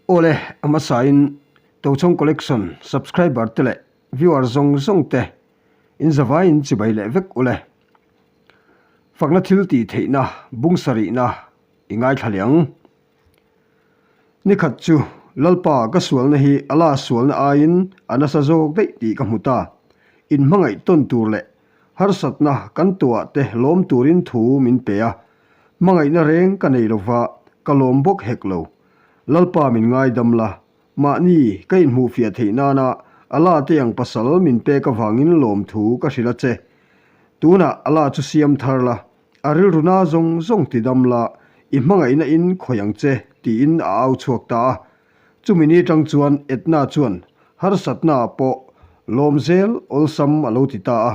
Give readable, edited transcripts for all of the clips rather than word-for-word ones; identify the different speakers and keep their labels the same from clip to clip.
Speaker 1: Awle, a hmasain Tochhawng Collection subscriber te leh viewer zawng zawng te in zavaiin chibai leh vek ule. Fakna thil tih theihna bung sarihna i ngaithla leh ang. Nikhat chu Lalpa ka sualna hi Allah sualna aiin a nasa zawk daih tih ka hmu ta. Inhmangaih tawn tur leh harsatna kan tuah te lawm turin thu min pe a. Hmangaihna reng ka nei lova, ka lawm bawk hek lo. Lalpa min ngaidam la, mahni ka inhmuhfiah theih nana Allah te ang pasal min pek avangin lawmthu ka hrilh a che. Tunah Allah chu siam thar la, A rilru na zawng zawng ti dam la, i hmangaihna in khawih ang che, tiin a au chhuak ta a. Chumi ni tang chuan Edna chuan harsatna ah pawh lawm zel awlsam a lo ti ta a.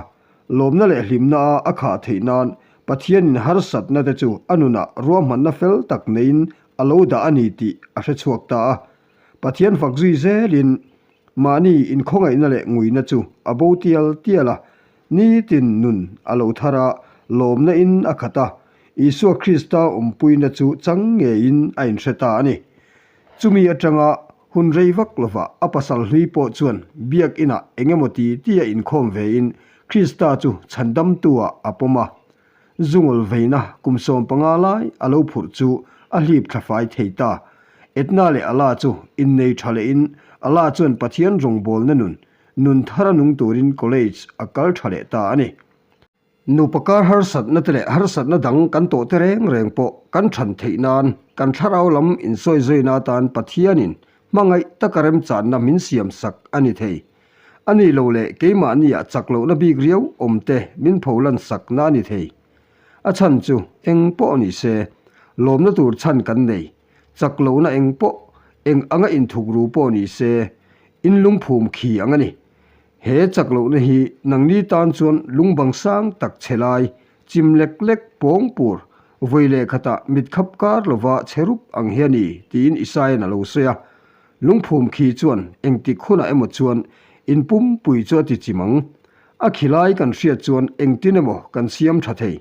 Speaker 1: Lawmna leh hlimna a a khah theih nan Pathianin harsatna te chu a nunah ruahmanna fel tak neiin a lo dah a ni tih a hre chhuak ta a. Pathian fak zui zelin mahni inkhawngaihna leh nguina chu a bo tial tial a, Nitin nun a lo thar a, lawmna in a khat a, Isua Krista awmpuina chu chang ngeiin a inhre ta a ni. Chumi atanga hun rei vak lovah a pasal hlui pawh chuan biak inah eng emaw ti ti a inkhawm vein Krista chu chhandamtu ah a pawm a. Zungawl veina kum 15 lai a lo phurh chu a hlip thla fai thei ta. Edna leh Allah chu innei tha lehin Allah chuan Pathian rawngbawlna nun Nun thar a nung turin college a kal tha leh ta a ni. Nupa kar harsatna te leh harsatna dang kan tawh te reng reng pawh kan than theih nan kan thlarau lam insawizawi atan Pathianin hmangaih taka remchanna min siam sak a ni thei. A nih lo leh keimahniah chak lohna bik riau awm te min pholan sakna a ni thei. A chhan chu eng pawh ni se, lawmna tur chhan kan nei. Chak lohna eng pawh, eng anga inthukru pawh ni se, in lungphum khi ang a ni. He chak lohna hi nangni tan chuan lungbang sang tak chhe lai, chim lek lek pawng pur, vawi leh khatah mit khap kar lova chhe rup ang hi a ni, tiin Isaia'n a lo sawi a. Lungphum khi chuan engtik hunah emaw chuan in pumpui chu a ti chim ang. A khi lai kan hriat chuan engtin emaw kan siam tha thei.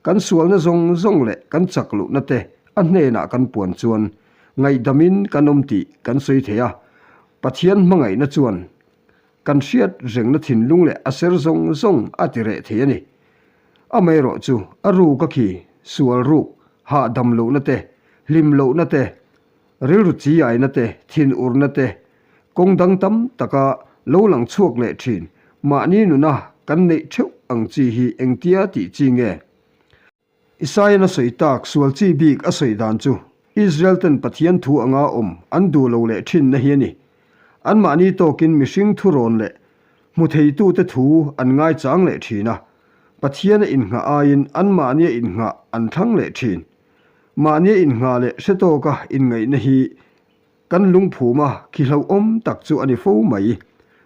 Speaker 1: Kan sualna zawng zawng leh kan chak luhna te a hnenah kan puan chuan ngaihdamin kan awm tih kan sawi thei a. Pathian hmangaihna chuan kan hriat rengna thinlung leh a ser zawng zawng a ti reh thei a ni. Amaherawh chu a ruk a khi sual ruk, hahdam lohna te, hlim lohna te, rilru chi aina te, thinurna te, kawng dang tam taka lo lang chhuak leh thin mahni nuna kan neih theuh ang chi hi engtia tih chi nge? Isaian a sawi tak sual chi bik a sawi dan chu Israel ten Pathian thu anga awm an duh lo leh thinna hi a ni. Anmahni tawkin mihring thurawn leh hmu theitute thu an ngaichang leh thin a, Pathian a innghah aiin anmahnia innghah an thlang leh thin. Mahnia innghah leh hre tawka inngaihna hi kan lungphuma khi hlauhawm tak chu a ni fo mai.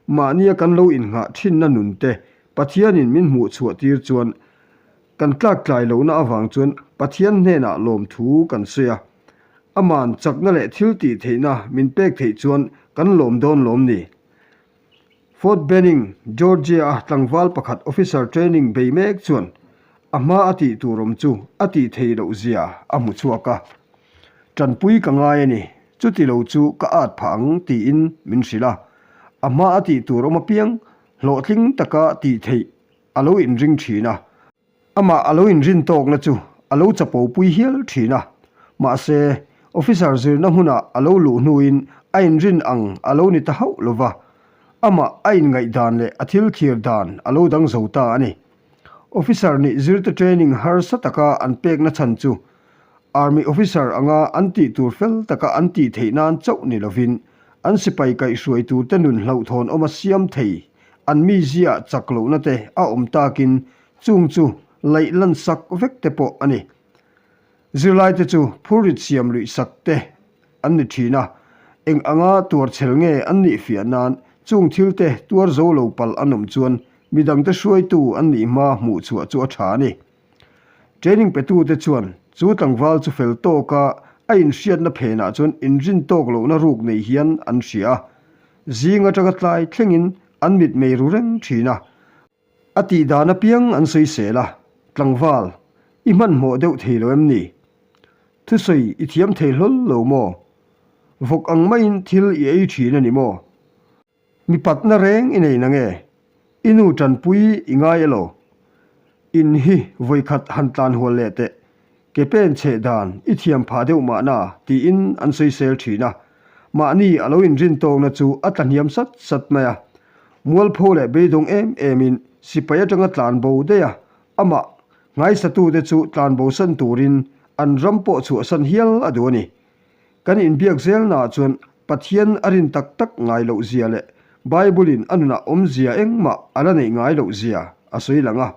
Speaker 1: Mahnia kan lo innghah thinna nunte Pathianin min hmuh chhuah tir chuan Kan tlak tlai lohna avang chuan Pathian hnenah lawmthu kan sawi a, Ama'n chakna leh thil tih theihna min pek theih chuan kan lawm dawn lawm ni. Fort Benning, Georgia-a tlangval pakhat officer training bei mek chuan a hma a tih tur awm chu a tih theih loh zia a hmu chhuak a. Tanpui ka ngai a ni, chuti lo chu ka at phah ang tiin min hrilh a. A hma a tih tur awm apiang hlawhtling taka tih theih a lo inring thin a, amah a lo inrin tawkna chu a lo chapo pui hial thin a, mahse, officer zirna hmunah a lo luh hnuin a inrin ang a lo ni ta hauh lo va, amah a inngaihdan leh a thil thlir dan a lo dang zo ta a ni. Officer nih zirte training harsa taka an pekna chhan chu Army officer anga an tih tur fel taka an tih theih nan chauh ni lovin an sipai kaihhruai turte nun hlauhthawn awma siam thei An mizia chak lohna te a awm takin chung chu laih lan sak vek te pawh a ni. Zirlaite chu phurrit siam luih sak te an ni thin a, eng anga tuar chhel nge an nih fiah nan chung thil te tuar zo lo palh an awm chuan midangte hruaitu an nih hma hmuh chhuah chu a tha a ni. Training petute chuan chu tlangval chu fel tawka a inhriatna phenah chuan inrin tawk lohna ruk nei hian an hria a, Zing atanga tlai thlengin an mit mei ru reng thin a. A tih dan apiang an sawisel a, Tlangval, i hmanhmawh deuh thei lo em ni? Thusawi i thiam thei hlawl lo maw? Vawk ang maiin thil i ei thin a ni maw? Mi patna reng i nei nange? I nu tanpui i ngai elo? In hi vawikhat han tlan hual leh teh. Ke pen cheh dan i thiam phah deuh mahna tiin an sawisel thin a. Mahni a lo inrin tawkna chu a tla hniam sat sat mai a. Mualpho leh beidawng em emin sipai atanga tlan bo daih a, amah ngaisatute chu tlan bosan turin an ram pawh chhuahsan hial a duh a ni. Kan inbiak zelnaah chuan Pathian a rin tak tak ngai loh zia leh Bible-in a nunah awmzia engmah a la neih ngai loh zia a sawi lang a.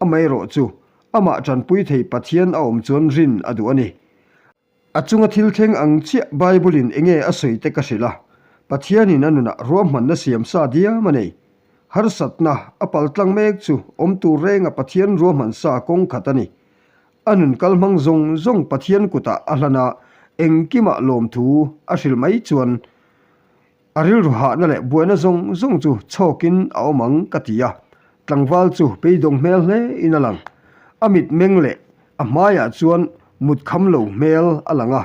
Speaker 1: Amaherawh chu, amah tanpui thei Pathian a awm chuan rin a duh a ni. A chunga thil thleng ang chiah Bible-in enge a sawi te ka hrilh a, Pathianin a nunah ruahmanna siam sa diam a nei. Harsatna a paltlang mek chu awm tur renga Pathian ruahman sa kawng khat a ni. A nun kal hmang zawng zawng Pathian kutah a hlan a, engkimah lawmthu a hrilh mai chuan a rilru hahna leh buaina zawng zawng chu chhawkin a awm ang ka ti a. Tlangval chu beidawng hmel hle in a lang. A mit meng leh a hmaiah chuan mut kham lo hmel a lang a.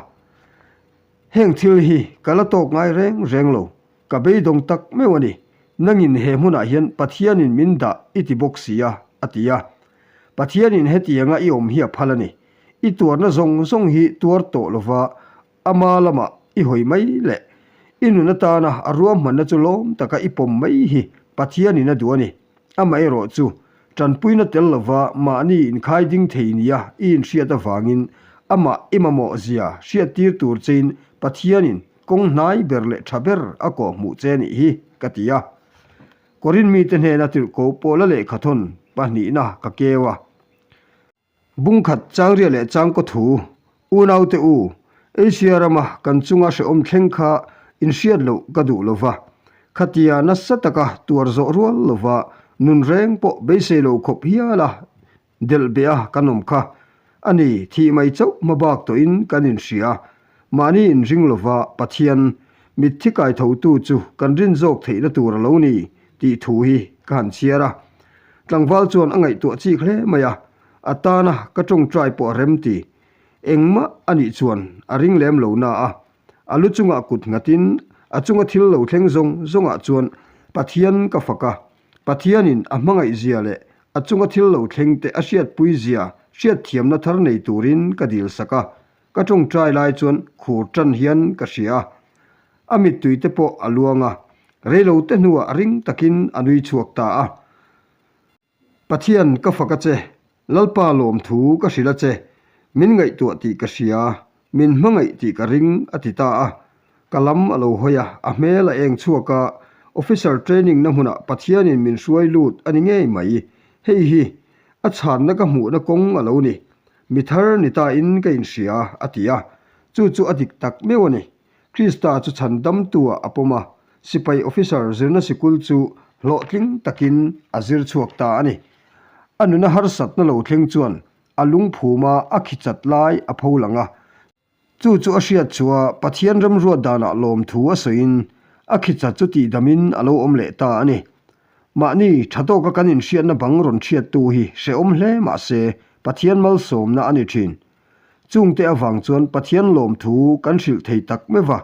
Speaker 1: Heng thil hi ka la tawk ngai reng reng lo. Ka beidawng tak meuh a ni. Nangin he hmunah hian Pathianin min dah i ti bawk si a, a ti a. Pathianin hetianga i awm hi a phal a ni. I tuarna zawng zawng hi tuar tawh lova ama lamah i hawi mai le. I nun atana a ruahmanna chu lawm taka i pawm mai hi Pathianin a duh a ni. Amaherawh chu, tanpuina tel lova mahni inkhai ding thei nia i inhriat avangin amah i mamawh zia hriattir tur chein Pathianin Kawng hnai ber leh tha ber a kawh hmuh che nih hi, ka ti a. Korin mite hnena tirhko Paula lehkhathawn pahnihna ka keu a. Bungkhat Changria leh Changkaw thu, Unaute u, Asia rama kan chunga hrehawm thleng kha inhriat loh ka duh lo va. Khatia nasa taka tuar zawh rual lova nun reng pawh beisei lo khawp hial a Delh beh a kan awm kha. A ni, thih mai chauh hma bak tawhin kan inhria. Mahni inring lova Pathian, mitthi kai thotu chu kan rin zawk theihna tur a lo ni tih thu hi ka han chhiar a. Tlangval chuan a ngaihtuah chik hle mai a, a tana ka tawngtai pawh a rem ti. Engmah a nih chuan a ring lem lo na a, a lu chungah kut nghatin a chunga thil lo thleng zawng zawngah chuan Pathian ka fak a, Pathianin a hmangaihzia leh a chunga thil lo thleng te a hriatpuizia hriatthiamna thar nei turin ka dil sak a, ka tawngtai lai chuan khur tan hian ka hria a. A mittui te pawh a luang a, reilo te hnuah ring takin a nui chhuak ta a. Pathian ka fak a che, Lalpa lawmthu ka hrilh a che, min ngaihtuah tih ka hria, min hmangaih tih ka ring a ti ta a. Ka lam a lo hawi a, a hmel a eng chhuak a, officer training na hmunah Pathianin min hruai lut a ni ngei mai. Hei hi a chhanna ka hmuhna kawng a lo ni. Mi thar ni ta in ka inhria a ti a, chu chu a dik tak meuh a ni. Krista chu chhan damtu-ah a pawm a, sipai officer zirna sikul chu hlawhtling takin a zir chhuak ta a ni. A nuna harsatna lo thleng chuan a lungphuma a khichat lai a pho lang a. Chu chu a hriat chhuah a Pathian remruat danah lawmthu a sawiin a khichat chu tihdamin a lo awm leh ta a ni. Mahni tha tawka kan inhriatna bang rawn hriattu hi hrehawm hle mah se Pathian malsawmna a ni thin. Chungte avang chuan Pathian lawmthu kan hrilh thei tak meuh va,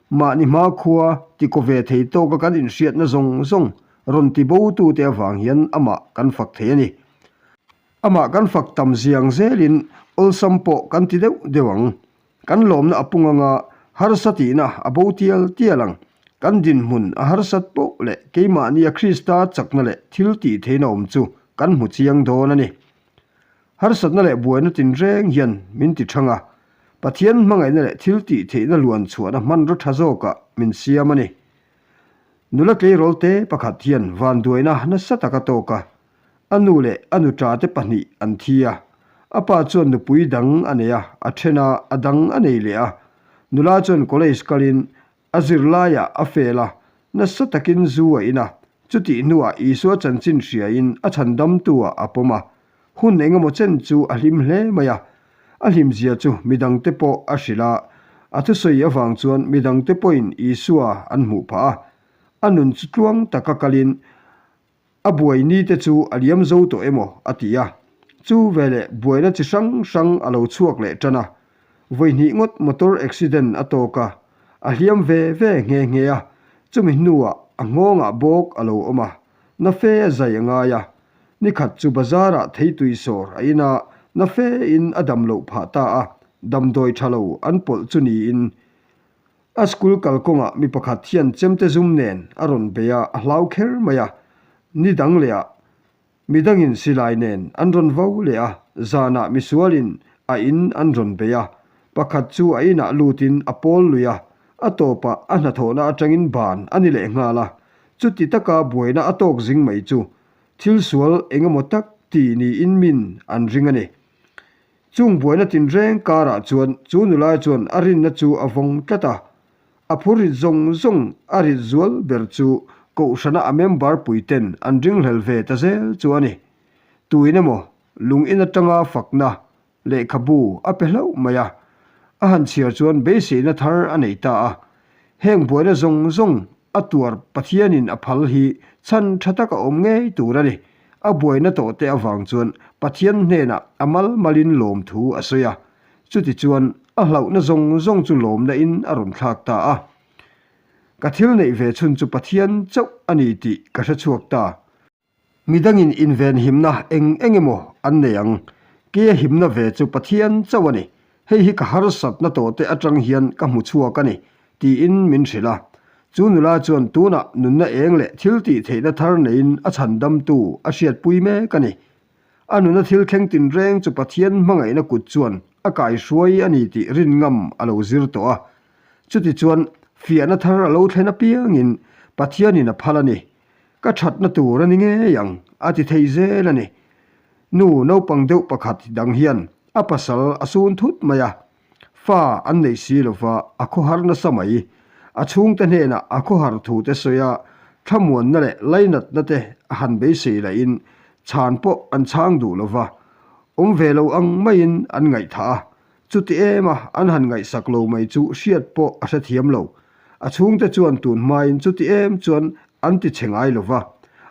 Speaker 1: mahni hmakhua ti kaw ve thei tawka kan inhriatna zawng zawng rawn ti botute avang hian amah kan fak thei a ni. Amah kan fak tam ziang zelin awlsam pawh kan ti deuh deuh ang. Kan lawmna a pung anga harsa tihna a bo tial tial ang. Kan dinhmun a harsat poh leh keimahnia Krista chakna leh thil tih theihna awm chu kan hmu chiang dawn a ni. Harsatna leh buaina tinreng hian min ti thang a, Pathian hmangaihna leh thil tih theihna luan chhuahna hmanraw tha zawkah min siam a ni. Nula tleirawl te pakhat hian vanduaina nasa tak a tawk a, a nu leh a nuṭa te pahnih an thi a. A pa chuan nupui dang a nei a, a then a, a dang a nei leh a. Nula chuan college kalin A zirlaiah a fel a, nasa takin zu a in a, chutih hnuah Isua chanchin hriain a chhandamtu-ah a pawm a. Hun engemaw chen chu a hlim hle mai a, a hlimzia chu midangte pawh a hrilh a, a thusawi avang chuan midangte pawhin Isua an hmuh phah a. A nun chu tluang taka kalin A buai ni te chu a liam zo tawh emaw a ti a, chu veleh buaina chi hrang hrang a lo chhuak leh tan a. Vawihnih ngawt motor accident a tawk a, A hliam ve ve nghe nghe a, chumi hnuah a nghawngah bawk a lo awm a, na fe a zai a ngai a. Nikhat chu bazarah theitui sawr a in a, na fe in a dam loh phah ta a, damdawi tha lo an pawlh chu niin a school kalkawngah mi pakhat hian chemte zum nen a rawn bei a, a hlau kher mai a, ni dang leh ah Midangin silai nen an rawn vo leh a, zanah misualin a in an rawn bei a. Pakhat chu a inah lutin a pawl lui a, a tawpah a hnathawhna atangin ban a ni leh nghal a. Chuti taka buaina a tawk zing mai chu thil sual eng emaw tak ti niin min an ring a ni. Chung buaina tinreng karah chuan chu nulai chuan a rinna chu a vawng tlat a. A phur rit zawng zawng a rit zual ber chu Kohhrana a member puiten an ringhlel ve ta zel chu a ni. Tuin emaw lung in atanga fakna lehkhabu a pe hlauh mai a, a han chhiar chuan beiseina thar a nei ta a. Heng buaina zawng zawng a tuar Pathianin a phal hi chhan tha tak a awm ngei tur a ni. A buaina tawhte avang chuan Pathian hnenah a mal malin lawmthu a sawi a. Chutichuan, a hlauhna zawng zawng chu lawmna in a rawn thlak ta a. Ka thil neih ve chhun chu Pathian chauh a ni tih ka hre chhuak ta. Midangin invenhimna eng eng emaw an nei ang. Keia himna ve chu Pathian chauh a ni. Hei hi ka harsatna tawhte atang hian ka hmu chhuak a ni, tiin min hrilh a. Chu nula chuan tunah nunna eng leh thil tih theihna thar neiin a chhandamtu a hriatpui mek a ni. A nuna thil thleng tinreng chu Pathian hmangaihna kut chuan a kaihruai a ni tih rin ngam a lo zir tawh a. Chutichuan, fiahna thar a lo thlen apiangin Pathianin a phal a ni. Ka thatna tur a ni ngei ang, a ti thei zel a ni. Nu naupang deuh pakhat dang hian a pasal a sun thut mai a. Fa an neih si lova a khawhar nasa mai. A chhungte hnenah a khawhar thu te sawi a, thlamuanna leh lainatna te a han beisei lahin chhan pawh an chhang duh lova, awm ve lo ang maiin an ngaihthah a. Chuti em a an han ngaihsak lo mai chu hriat pawh a hrethiam lo. A chhungte chuan tun hmain chuti em chuan an ti che ngai lova,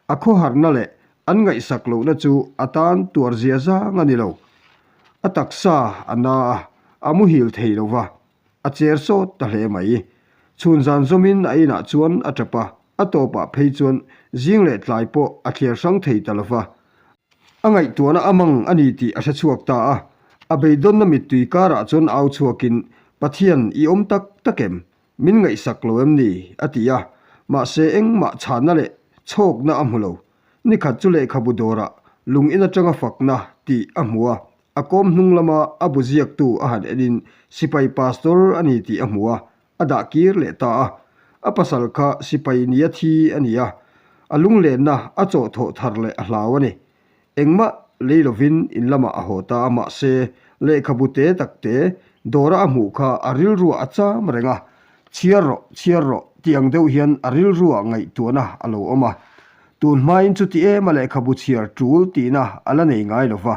Speaker 1: a khawharna leh an ngaihsak lohna chu a tan tuar zia zang a ni lo. A taksa a na a, a muhil thei lo va, a cher sawt ta hle mai. Chhun zan zawmin a inah chuan a tap a, a tawpah phei chuan zing leh tlai pawh a thliar hrang thei ta lo va. A ngaihtuahna a mang a ni tih a hre chhuak ta a, a beidawnna mittui karah chuan au chhuakin, Pathian, i awm tak tak em? Min ngaihsak lo em ni? a ti a, mahse engmah chhanna leh chhawkna a hmu lo. Nikhat chu lehkhabu dawrah lung in atanga fakna tih a hmu a, a kawm hnung lama a bu ziaktu a han enin sipai pastor a ni tih a hmu a, a dah kir leh ta a. A pasal kha sipai nia thi a ni a, a lunglenna a chawhthawh thar leh a hlau a ni. Engmah lei lovin in lamah a haw ta a, mahse lehkhabu te tak te dawra a hmuh kha a rilruah a cham reng a, chhiar rawh, chhiar rawh tih ang deuh hian a rilruah ngaihtuahna a lo awm a. Tun hmain chuti ema lehkhabu chhiar tul tihna a la nei ngai lo va,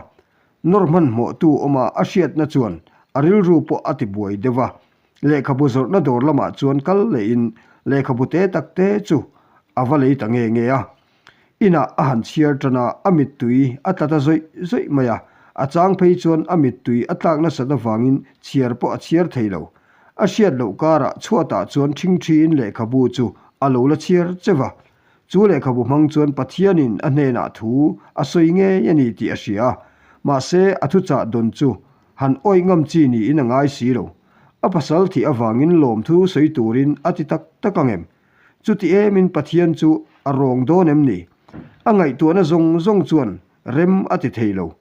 Speaker 1: nawr hmanhmawhtu awma a hriatna chuan a rilru pawh a tibuai deuh va, lehkhabu zawrhna dawr lamah chuan kal lehin lehkhabu te tak te chu a va lei ta nge nge a. Inah a han chhiar tan a, a mittui a tla ta zawih zawih mai a. A chang phei chuan a mittui a tlak nasat avangin chhiar pawh a chhiar thei lo. A hriat loh karah chhuatah chuan ṭhingṭhiin lehkhabu chu a lo la chhiar che va. Chu lehkhabu hmang chuan Pathianin a hnenah thu a sawi ngei a ni tih a hria a. Mahse, a thuchah dawn chu han awih ngam chi niin a ngai si lo. A pasal thih avangin lawmthu sawi turin a ti tak tak ang em? Chuti emin Pathian chu a rawng dawn em ni? A ngaihtuahna zawng zawng chuan rem a ti thei lo.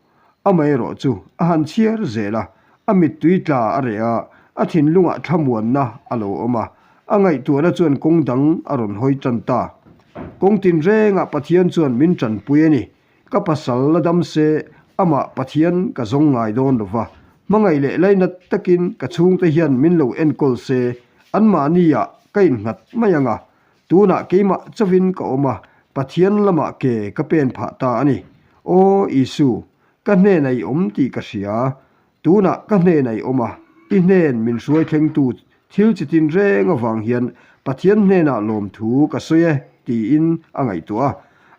Speaker 1: Amaherawh chu a han chhiar zel a, a mittui tla a reh a, a thinlungah thlamuanna a lo awm a, a ngaihtuahna chuan kawng dang a rawn hawi tan ta. Kawng tinrengah Pathian chuan min tanpui a ni. Ka pasal la dam se, amah Pathian ka zawng ngai dawn lo va, hmangaih leh lainat takin ka chhungte hian min lo enkawl se, anmahniah ka innghat mai ang a, tunah keimah chauhin ka awm a, Pathian lamah ke ka pen phah ta a ni. Aw Isu, ka hnenah i awm tih ka hria, Tunah ka hnenah i awm a, i hnen min hruai thlengtu thil chi tinreng avang hian Pathian hnenah lawmthu ka sawi e, tiin a ngaihtuah a.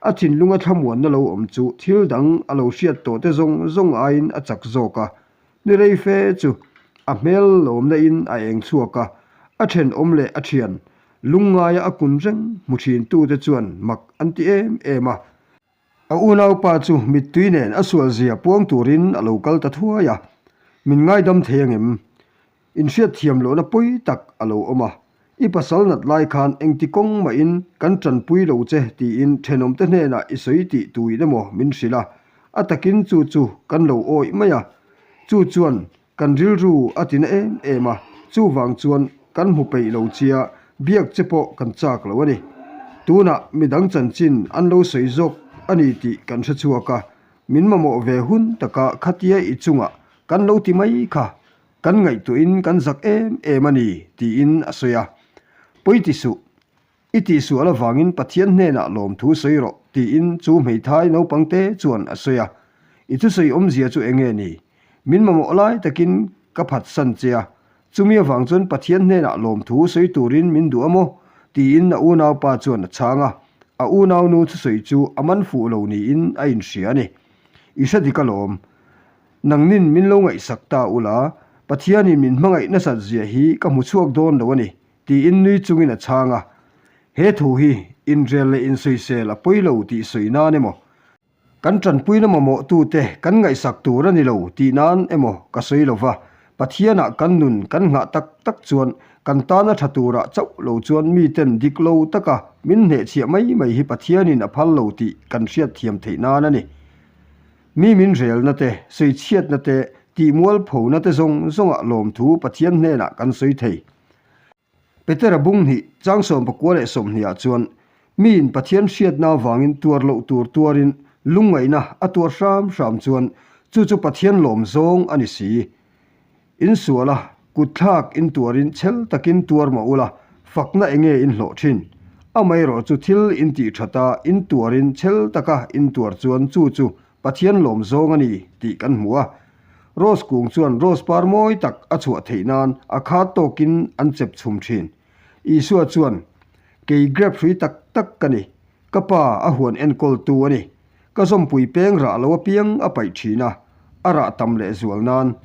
Speaker 1: A thinlunga thlamuanna lo awm chu thil dang a lo hriat tawhte zawng zawng aiin a chak zawk a. Ni rei fe chu a hmel lawmna in a eng chhuak a. A thenawm leh a thian lungngaia a kun reng hmu thintute chuan mak an ti em em a. A unaupa chu mittui nen a sualzia puang turin a lo kal ta thuai a, Min ngaidam thei angem? Inhriatthiam lohna pawi tak a lo awm a, I pasal nat lai khan engti kawng mahin kan tanpui lo che tiin thenawmte hnenah i sawi tih tuin emaw min hrilh a, a takin chu chu kan lo awih mai a, chu chuan kan rilru a tina em em a, chuvang chuan kan hmu peih lo chia biak che pawh kan chak lo a ni. Tunah midang chanchin an lo sawi zawk a ni tih kan hre chhuak a, min mamawh ve hun taka khatia i chungah kan lo ti mai kha Kan ngaihtuahin kan zak em em a ni, tiin a sawi a. Pawi ti suh, i tihsual avangin Pathian hnenah lawmthu sawi rawh, tiin chu hmeithai naupangte chuan a sawi a. I thusawi awmzia chu eng nge ni? Min mamawh lai takin ka phatsan che a, chumi avang chuan Pathian hnenah lawmthu sawi turin min duh a maw? tiin a unaupa chuan a chhang a. A unaunu thusawi chu a man fuh lo niin a inhria a ni. I hre dik alawm. Nangnin min lo ngaihsak ta ula, Pathianin min hmangaih nasat zia hi ka hmu chhuak dawn lo a ni, tiin nui chungin a chhang a. He thu hi inrel leh insawisel a pawi lo tih sawi nan emaw, kan tanpuina mamawhtute kan ngaihsak tur a ni lo tih nan emaw ka sawi lo va, Pathianah kan nun kan nghah tak tak chuan kan tana tha turah chauh lo chuan miten dik lo taka min hnehchhiah mai mai hi Pathianin a phal lo tih kan hriatthiam theih nan a ni. Mi min relna te, sawichhiatna te, tihmualphona te zawng zawngah lawmthu Pathian hnenah kan sawi thei. Petera bung hnih, chang 19 leh 20 ah chuan, Miin Pathian hriatna avangin tuar loh tur tuarin lungngaihna a tuar hram hram chuan chu chu Pathian lawm zawng a ni si. In sual a, kutthlak in tuarin chhel takin tuar mah ula, fakna enge in hlawh thin? Amaherawh chu thil in tih that a, in tuarin chhel taka in tuar chuan chu chu Pathian lawm zawng a ni tih kan hmu a. Rose kung chuan rose par mawi tak a chhuah theih nan a khat tawkin an chep chhum thin. Isua chuan, Kei grep hrui tak tak ka ni, ka pa a huan enkawltu a ni. Ka zawmpui peng rah lo apiang a paih thin a, a rah tam leh zual nan.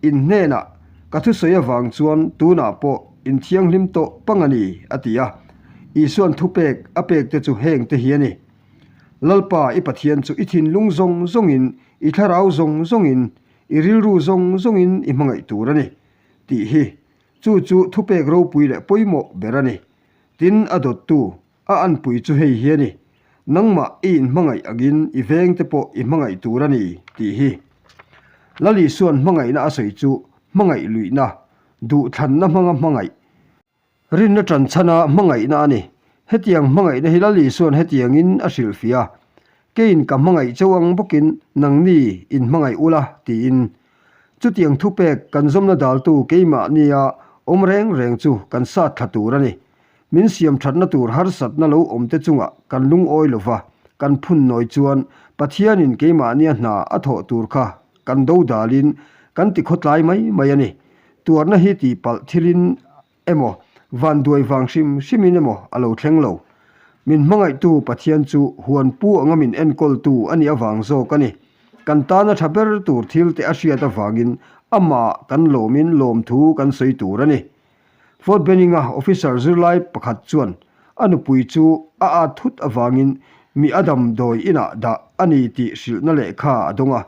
Speaker 1: In hnenah ka thusawi avang chuan tunah pawh in thianghlim tawh pang a ni, a ti a. Isua'n thupek a pek te chu heng te hi a ni. Lalpa i Pathian chu i thinlung zawng zawngin, i thlarau zawng zawngin, i rilru zawng zawngin i hmangaih tur a ni, tih hi. Chu chu thupek ropui leh pawimawh ber a ni. Tin, a dawttu, A anpui chu hei hi a ni, Nangmah i inhmangaih angin i vengte pawh i hmangaih tur a ni, tih hi. Lal Isua'n hmangaihna a sawi chu hmangaih luihna, duhthlanna hmanga hmangaih, rinna ṭanchhana hmangaihna a ni. Hetiang hmangaihna hi Lal Isua'n hetiangin a hrilhfiah a, Keiin ka hmangaih cheu ang bawkin nangni inhmangaih ula, tiin. Chutiang thupek kan zawmna daltu keimahnia awm reng reng chu kan sat thla tur a ni. Min siam thatna tur harsatna lo awmte chungah kan lungawi lo va, kan phun nawi chuan Pathianin keimahnia hna a thawh tur kha kan do dalin kan ti khawtlai mai mai a ni. Tuarna hi tihpalh thilin emaw, vanduai vang hrim hrimin emaw a lo thleng lo. Min hmangaihtu Pathian chu huan pu anga min enkawltu a nih avang zawk a ni. Kan tana tha ber tur thilte a hriat avangin amah kan lawmin lawmthu kan sawi tur a ni. Fort Benning-a officer zirlai pakhat chuan a nupui chu a at thut avangin mi a damdawi inah dah a ni tih hrilhna lehkha a dawng a.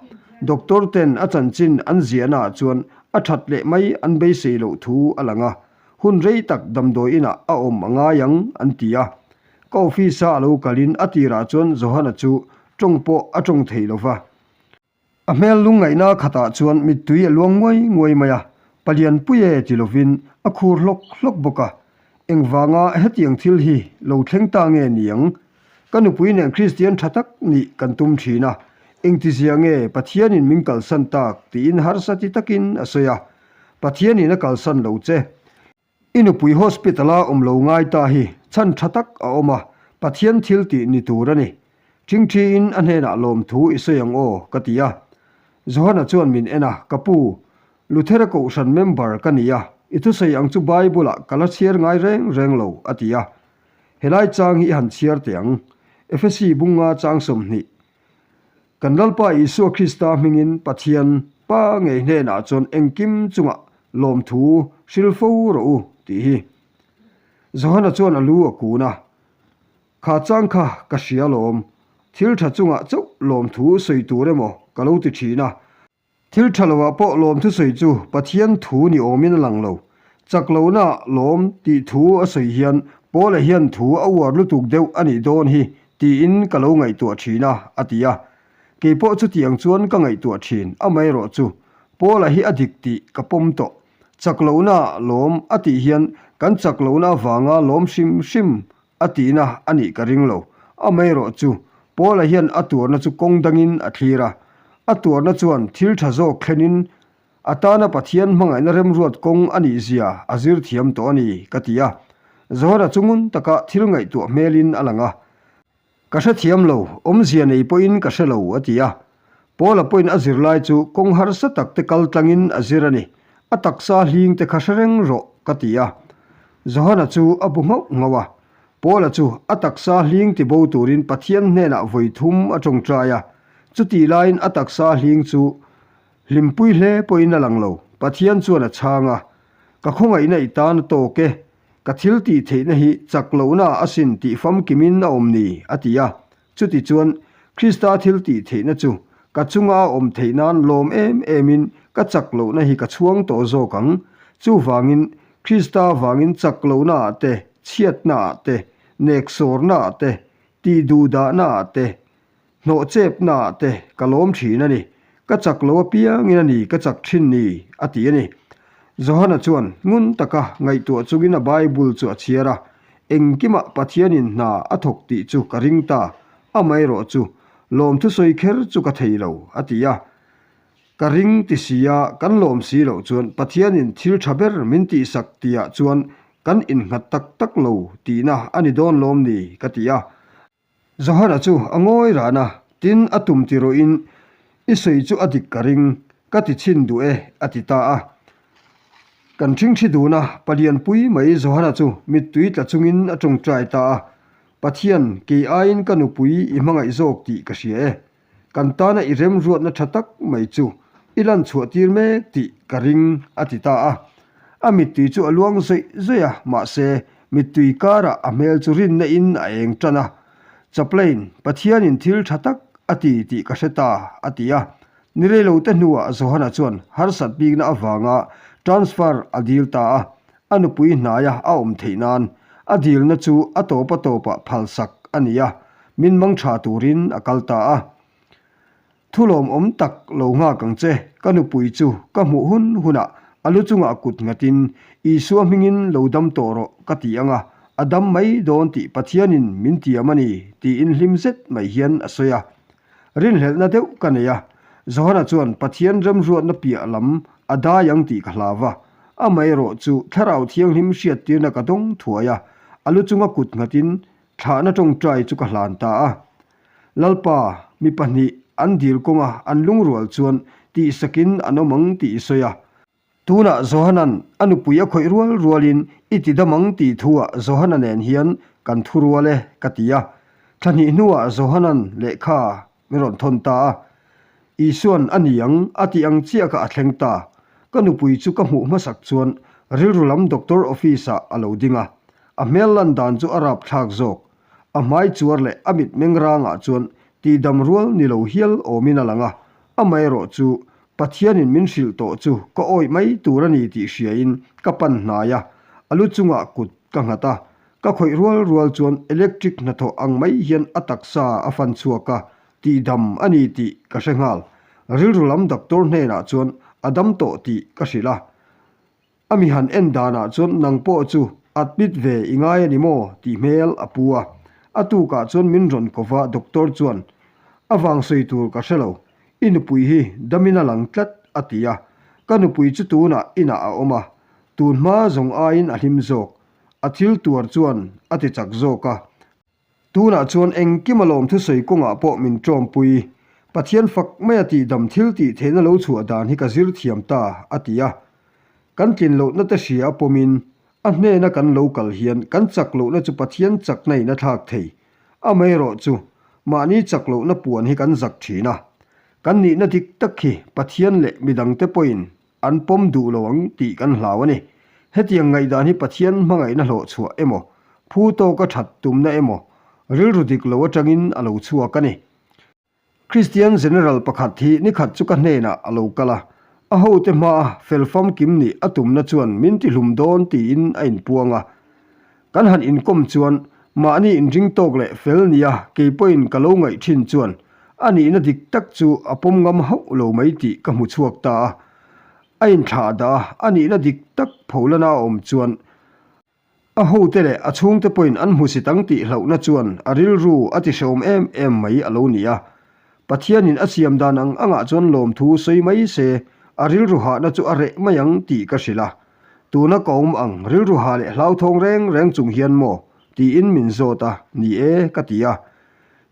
Speaker 1: Doctor ten a chanchin an ziahnaah chuan a that leh mai an beisei loh thu a lang a, hun rei tak damdawi inah a awm a ngai ang an ti a. Ka office-a a lo kalin a tirah chuan Johan-a chu tawng pawh a tawng thei lo va. A hmel lungngaihna khatah chuan mittui a luang nguai nguai mai a, palian pui e ti lovin a khur hlawk hlawk bawk a. Engvanga hetiang thil hi lo thleng ta nge ni ang? Ka nupui nen Kristian tha tak nih kan tum thin a, engtizia nge Pathianin min kalsan tak tiin harsa ti takin a sawi a. Pathianin a kalsan lo che. I nupui hospital a awm lo ngai ta hi chhan tha tak a awm a, Pathian thil tih ni tur a ni. Ṭhingṭhiin a hnenah lawmthu i sawi ang aw, ka ti a. Johana chuan min en a, Ka pu, Luthera kohhran member ka ni a, i thusawi ang chu Bible-ah ka la chhiar ngai reng reng lo, a ti a. Helai chang hi i han chhiar teh ang. Efesi bunga chang 20. Kan Lalpa Isua Krista hmingin Pathian Pa ngei hnenah chuan engkim chungah lawmthu hrilh fo rawh u, tih hi. Johana chuan a lu a kun a, Kha chang kha ka hria lawm, thil tha chungah chauh lawmthu sawi tur emaw ka lo ti thin a. Thil tha loah pawh lawmthu sawi chu Pathian thu ni awmin a lang lo. Chak lohna lawm tih thu a sawi hian Paula hian thu a uar lutuk deuh a nih dawn hi tiin ka lo ngaihtuah thin a, a ti a. Kei pawh chutiang chuan ka ngaihtuah thin, amaherawhchu Paula hi a dik tih ka pawm tawh. Chak lohna lawm a tih hian kan chak lohna avanga lawm hrim hrim a tihna a nih ka ring lo. Amaherawhchu, Paula hian a tuarna chu kawng dangin a thlir a. A tuarna chuan thil tha zawk thlenin a tana Pathian hmangaihna remruat kawng a nih zia a zir thiam tawh a ni, ka ti a. Johana chu ngun taka thil ngaihtuah hmelin a lang a. Ka hrethiam lo, awmzia nei pawhin ka hre lo, a ti a. Paula pawhin a zirlai chu kawng harsa tak te kal tlangin a zir a ni. A taksa hling te kha hre reng rawh, ka ti a. Johana chu a bu nghauh nghauh a. Paula chu a taksa hling ti bo turin Pathian hnenah vawi thum a tawngtai a. Chutih laiin a taksa hling chu hlimpui hle pawhin a lang lo. Pathian chuan a chhang a, Ka khawngaihna i tan a tawk e. Ka thil tih theihna hi chak lohna asin tih famkimin a awm ni, a ti a. Chutichuan, Krista thil tih theihna chu ka chunga a awm theih nan lawm em emin ka chak lohna hi ka chhuang tawh zawk ang. Chuvangin, Krista vangin chak lohnaah te, chhiatnaah te, neksawrnaah te, tihduhdahnaah te, Hnawhchepnaah te ka lawm thin a ni, ka chak lo apiangin a ni ka chak thin ni, a ti a ni. Johana chuan ngun taka ngaihtuah chungin a Bible chu a chhiar a, Engkimah Pathianin hna a thawk tih chu ka ring ta, amaherawh chu lawmthu sawi kher chu ka thei lo, a ti a. Ka ring ti si a, kan lawm si loh chuan Pathianin thil tha ber min tihsak tihah chuan kan innghat tak tak lo tihna a ni dawn lawm ni, ka ti a. Johana chu a ngawi ran a, tin a tum ti rawhin, I sawi chu a dik ka ring, ka ti chhin duh e, a ti ta a. Kan ṭhingṭhi dun a, palianpui mai Johana chu mittui tla chungin a ṭawngṭai ta a, Pathian, kei aiin ka nupui i hmangaih zawk tih ka hria e. Kan tana i remruatna tha tak mai chu i lan chhuah tir mek tih ka ring, a ti ta a. A mittui chu a luang zawih zawih a, mahse, mittui karah a hmel chu rinna in a eng tan a. Chaplain, Pathianin thil tha tak a ti tih ka hre ta, a ti a. Ni reilote hnuah Johana chuan harsat bikna avanga transfer a dil ta a, a nupui hnaia a awm theih nan a dilna chu a tawp a tawpah phalsak a ni a, min mang tha turin a kal ta a. Thu lawmawm tak lo nghak ang che, ka nupui chu ka hmuh hun hunah a lu chungah kut nghatin Isua hmingin lo dam tawh rawh ka ti ang a, a dam mai dawn tih Pathianin min tiam a ni tiin hlim zet mai hian a sawi a. Rinhlelhna deuh ka nei a, Johana chuan Pathian remruatna piah lam a dai ang tih ka hlau va. Amaherawh chu Thlarau Thianghlim hriattirna ka dawng thuai a, a lu chunga kut nghatin thlahna tawngtai chu ka hlan ta a. Lalpa, mi pahnih an dil kawnga an lungrual chuan tihsakin an awm ang tih i sawi a. Tunah Johanan a nupui a khawih rual rualin i ti dam ang tih thuah Johana nen hian kan thu rual e ka ti a. Thla hnih hnuah Johanan lehkha min rawn thawn ta a. Isuan a ni ang a tih ang chiah kha a thleng ta. Ka nupui chu ka hmuh hmasak chuan rilru lam doctor office ah a lo ding a. A hmel lan dan chu a rapthlak zawk. A hmai chuar leh a mitmeng rangah chuan tihdam rual ni lo hial awmin a lang a. Amaherawh chu Pathianin min hrilh tawh chu ka awih mai tur a ni tih hriain ka pan hnai a, a lu chungah kut ka nghat a, ka khawih rual rual chuan electric hnathawh ang mai hian a taksa a fan chhuak a, tihdam a ni tih ka hre nghal. Rilru lam doctor hnenah chuan a dam tawh tih ka hrilh a. A mi han en danah chuan nang pawh chu admit ve i ngai a ni maw tih hmel a pu a. A tukah chuan min rawn ko va doctor chuan a vang sawi tur ka hre lo, i nupui hi damin a lang tlat a ti a. Ka nupui chu tunah inah a awm a, tun hma zawng aiin a hlim zawk, a thil tuar chuan a ti chak zawk a. Tunah chuan engkim a lawm thusawi kawngah pawh min ṭawmpui. Pathian fak maia tihdam thil tih theihna lo chhuah dan hi ka zir thiam ta, a ti a. Kan tlin lohna te hria a pawmin, a hnena kan lo kal hian kan chak lohna chu Pathian chakna in a thlak thei. Amaherawh chu, mahni chak lohna puan hi kan zak ṭhin a. Kan nihna dik tak hi Pathian leh midangte pawhin An pawm duh lo ang tih kan hlau a ni. Hetiang ngaihdan hi Pathian hmangaihna hlawh chhuah emaw, phu tawka that tumna emaw, rilru dik lo atangin a lo chhuak a ni. Kristian General pakhat hi nikhat chu ka hnenah a lo kal a, a hote hmaa fel famkim nih a tumna chuan min tihlum dawn tiin a inpuang a. Kan han inkawm chuan mahni inring tawk leh fel nia kei pawhin ka lo ngaih thin chuan a nihna dik tak chu a pawm ngam hauh lo mai tih ka hmu chhuak ta a. A inthlah dah a, a nihna dik tak pholana a awm chuan A hote leh a chhungte pawhin an hmusit ang tih hlauhna chuan a rilru a ti hrehawm em em mai a lo ni a. Pathianin a siam dan ang angah chuan lawmthu sawi mai se, a rilru hahna chu a reh mai ang tih ka hrilh a. Tuna ka awm ang rilru hah leh hlauthawng reng reng chung hian maw? tiin min zawt a, ni e ka ti a.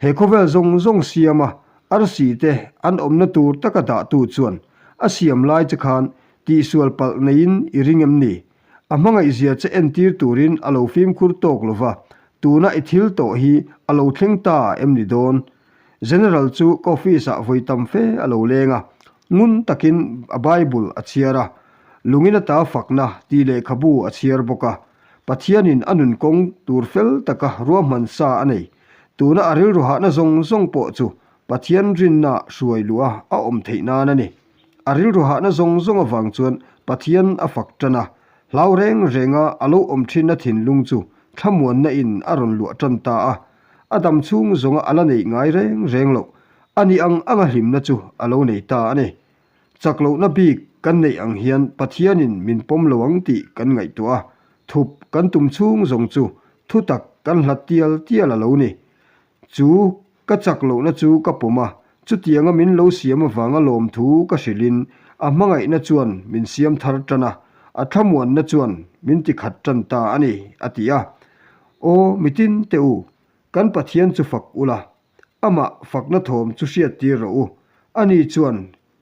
Speaker 1: He khawvel zawng zawng siama arsi te an awmna tur taka dahtu chuan a siam lai che khan tihsual palh neiin i ring em ni? A hmangaihzia che entir turin a lo fimkhur tawk lo va, tuna i thil tawh hi a lo thleng ta em ni dawn? General chu ka office-ah vawi tam fe a lo leng a, ngun takin a Bible a chhiar a, lungin ata fakna tih lehkhabu a chhiar bawk a. Pathianin a nun kawng tur fel taka ruahman sa a nei. Tuna a rilru hahna zawng zawng pawh chu Pathian rinna hruai luh a a awm theih nan a ni. A rilru hahna zawng zawng avang chuan Pathian a fak tan a, hlau reng renga a lo awm thinna thinlung chu thlamuanna in a rawn luah tan ta a. A dam chhung zawnga a la neih ngai reng reng loh, a ni ang anga hlimna chu a lo nei ta a ni. Chak lohna bik kan neih ang hian Pathianin min pawm lo ang tih kan ngaihtuah a, thup kan tum chhung zawng chu thutak kan hlat tial tial a lo ni. Chu ka chak lohna chu ka pawm a, chutianga min lo siam avanga lawmthu ka hrilhin a hmangaihna chuan min siam thar tan a, a thlamuanna chuan min ti khat tan ta a ni, a ti a. Aw mitin teh u, kan Pathian chu fak ula, amah fakna thawm chu hriattir rawh u, ani chuan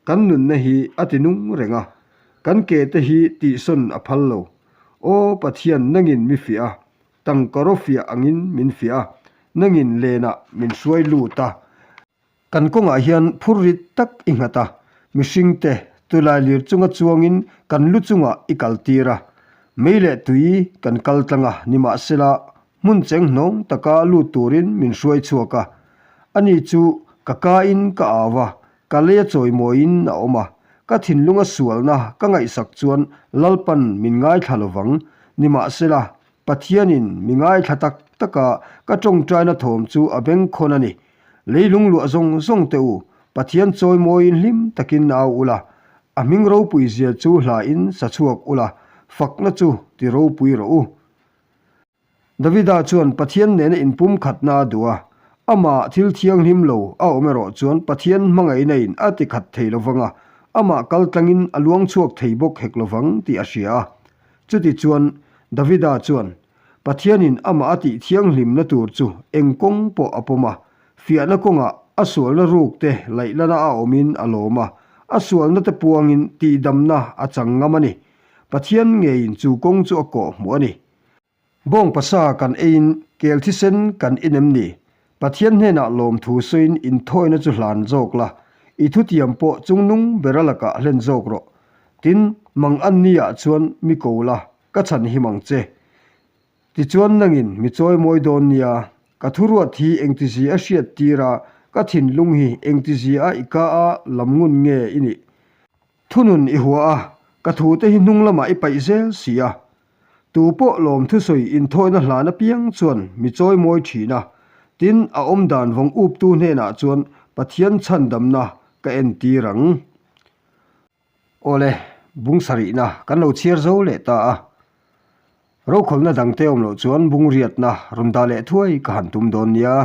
Speaker 1: kan nunna hi a ti nung reng a, kan ke te hi tihsawn a phal lo. Aw Pathian nangin mi fiah a, Tangkaraw fiah angin min fiah a, nangin lenah min hruai lut a. Kan kawngah hian phur rit tak i nghat a, mihringte tulailir chunga chuangin kan lu chungah i kaltir a. Mei leh tui kan kal tlang a, nimahsela hmun cheng hnawng taka lut turin min hruai chhuak a. Ani chu ka kain ka au a, ka leia chawimawiin a awm a, ka thinlunga sualna ka ngaihsak chuan Lalpan min ngaithla lovang, nimahsela Pathianin mi ngaithla tak taka ka tawngtaina thawm chu a bengkhawn a ni. Leilung luah zawng zawng teh u, Pathian chawimawiin hlim takin au ula, a hming ropui zia chu hlain sa chhuak ula, fakna chu ti ropui rawh u. Davida chuan Pathian nena inpumkhatna a duh a, amah thil thianghlim lo a awm erawh chuan Pathian hmangaihna in a ti khat thei lovang a, amah kal tlangin a luang chhuak thei bawk hek lovang tih a hria a. Chutichuan, Davida chuan Pathianin amah a tih thianghlimna tur chu eng kawng pawh a pawm a, fiahna kawngah a sualna ruk te laihlana a awmin a lawm a, a sualna te puangin tihdamna a chang ngam a ni. Pathian ngeiin chu kawng chu a kawh hmuh a ni. Bawng pasa kan eiin kel thisen kan in em ni? Pathian hnenah lawmthu sawiin inthawina chu hlan zawk la, i thutiam pawh chungnung bera lakah hlen zawk rawh. Tin, mang an niah chuan mi ko la, ka chhan him ang che. Tichuan nangin mi chawimawi dawn nia, ka thuruat hi engtizia a hriat tir a, ka thinlung hi engtizia a i ka a lam ngun nge i nih? Thunun i hua a, ka thute hi hnung lamah i paih zel si a. Tu pawh lawm thusawi inthawina hlan apiang chuan mi chawi mawi thin a, tin a awm dan vawng uptu hnenah chuan Pathian chhandamna ka entir ang. Awle, bung sarihna kan lo chhiar zo leh ta a. Rokhawlna dangte awm loh chuan bung riatna rawn dah leh thuai ka han tum dawn nia.